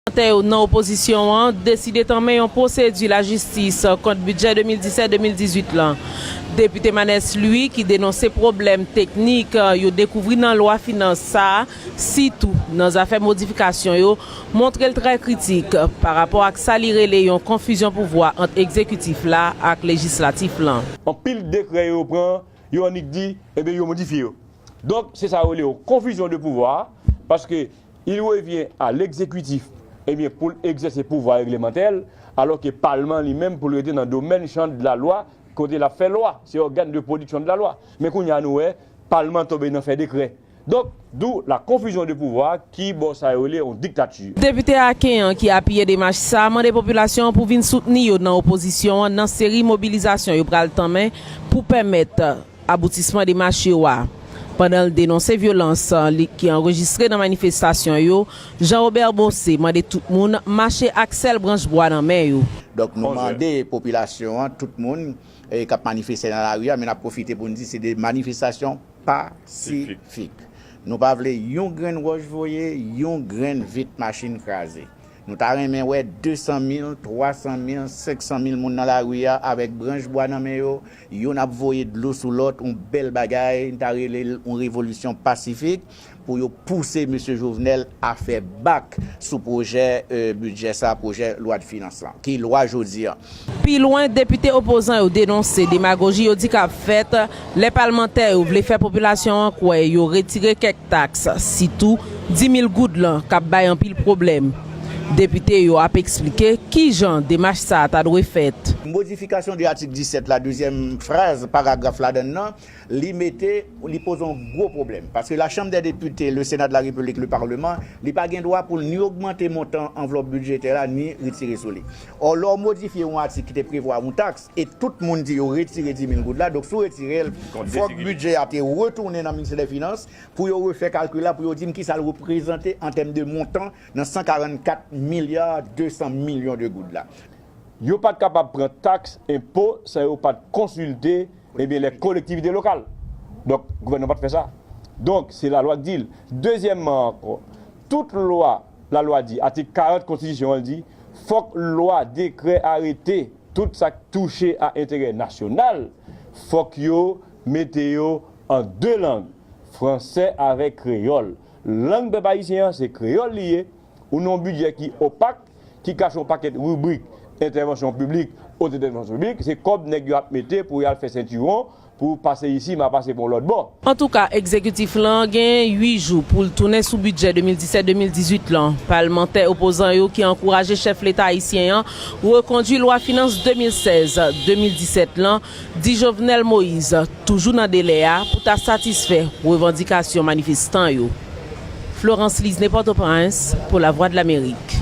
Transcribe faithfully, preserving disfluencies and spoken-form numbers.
Palmantè yo nan opozisyon an deside tanmen yon pwosedi lajistis kont bidjè de mil disèt de mil dizuit lan. Depite Manès Louis, ki denonse pwoblèm teknik yo dekouvri nan lwa finans sa a, sitou nan zafè modifikasyon yo, montre l trè kritik pa rapò ak sa li rele yon konfizyon pouvwa ant egzekitif la ak lejislatif lan. Anpil dekrè yo pran, yo annik di, ebyen, yo modifye yo. Donk, se sa yo rele yon confusion de pouvoir, paske il revient à l'exécutif, ebyen, pou l egzèse pouvwa reglemantè l, alò ke palman li menm pou l rete nan domèn chan de la lwa, kote l ap fè lwa, se organe de production de la loi. Men kounye a nou wè, palman tonbe nan fè dekrè. Donk, d'où la confusion de pouvoir ki ba w sa yo rele yon diktati. Depite aken an ki apiye demach sa a mande popilasyon an pou vin soutni yo nan opozisyon an nan seri mobilizasyon yo pral tanmen pou pèmèt aboutisman demach yo a. Pandan l denonse vyolans li ki anrejistre nan manifestasyon yo, Jean Robert Bossé mande tout moun mache ak sèl branch bwa nan men yo. Donk nou mande popilasyon an, tout moun eh, k ap manifeste nan lari a, men n ap pwofite pou n di se de manifestasyon pasifik. Nou pa vle yon grenn wòch voye, yon grenn vit machin kraze. Nou ta renmen wè de san mil, twa san mil, senk san mil moun nan lari a avèk branch bwa nan men yo, youn ap voye dlo sou lòt, yon bèl bagay, n ta rele l yon revolisyon pasifik pou yo pouse mesye Jovenel a fè bak sou pwojè eh, bidjè sa, pwojè lwa de finans lan, ki lwa jodi a. Pi lwen, depite opozan yo denonse demagoji yo di k ap fèt lè palmantè yo vle fè popilasyon an kwè yo retire kèk taks, sitou di mil goud lan k ap bay anpil pwoblèm. Depite yo ap eksplike kijan demach sa a ta dwe fèt. Modifikasyon de atik disèt la, dezyèm fraz, paragraf ladann nan, li mete, li poze yon gwo pwoblèm. Paske la Chambre des Députés, le Sénat de la République, le Parlement, li pa gen dwa pou l ni ogmante montan anvlòp bidjetè la, ni retire sou li. Ò, lè w modifye yon atik ki te prevwa yon taks, e tout moun di yo retire di mil goud la, donk si w retire l, fòk bidjè a te retounen nan Ministè dè Finans pou yo refè kalkil la, pou yo di m kisa l reprezante an tèm de montan nan san karannkat milya de san milyon de goud la. Yo pa t kapab pran taks, enpo, san yo pa t konsilte, ebyen, les collectivités locales. Donk, gouvènman pa t fè sa. Donk, se lalwa k di l. Dezyèmman ankò, tout lwa, lalwa di, atik karant konstitisyon an di, fòk lwa, dekrè, arete, tout sa k touche a enterè nasyonal, fòk yo mete yo an de lang, fransè avèk kreyòl. Lang pèp ayisyen an, se kreyòl li ye. Ou nan yon bidjè ki opak, ki kache yon pakèt ribrik, entèvansyon piblik, ot entèvansyon piblik, se kòb nèg yo ap mete pou y al fè sentiwon, pou pase isi, m a pase pou yon lòt bò. Antouka, egzekitif lan genyen uit jou pou l tounen sou bidjè de mil disèt de mil dizuit lan. Palmantè opozan yo ki ankouraje chèf leta ayisyen an rekondui lwa finans de mil sèz de mil disèt lan di Jovenel Moïse toujou nan delè a pou ta satisfè revandikasyon manifestan yo. Florence Lisney, Pòtoprens, pou Lavwadlamerik.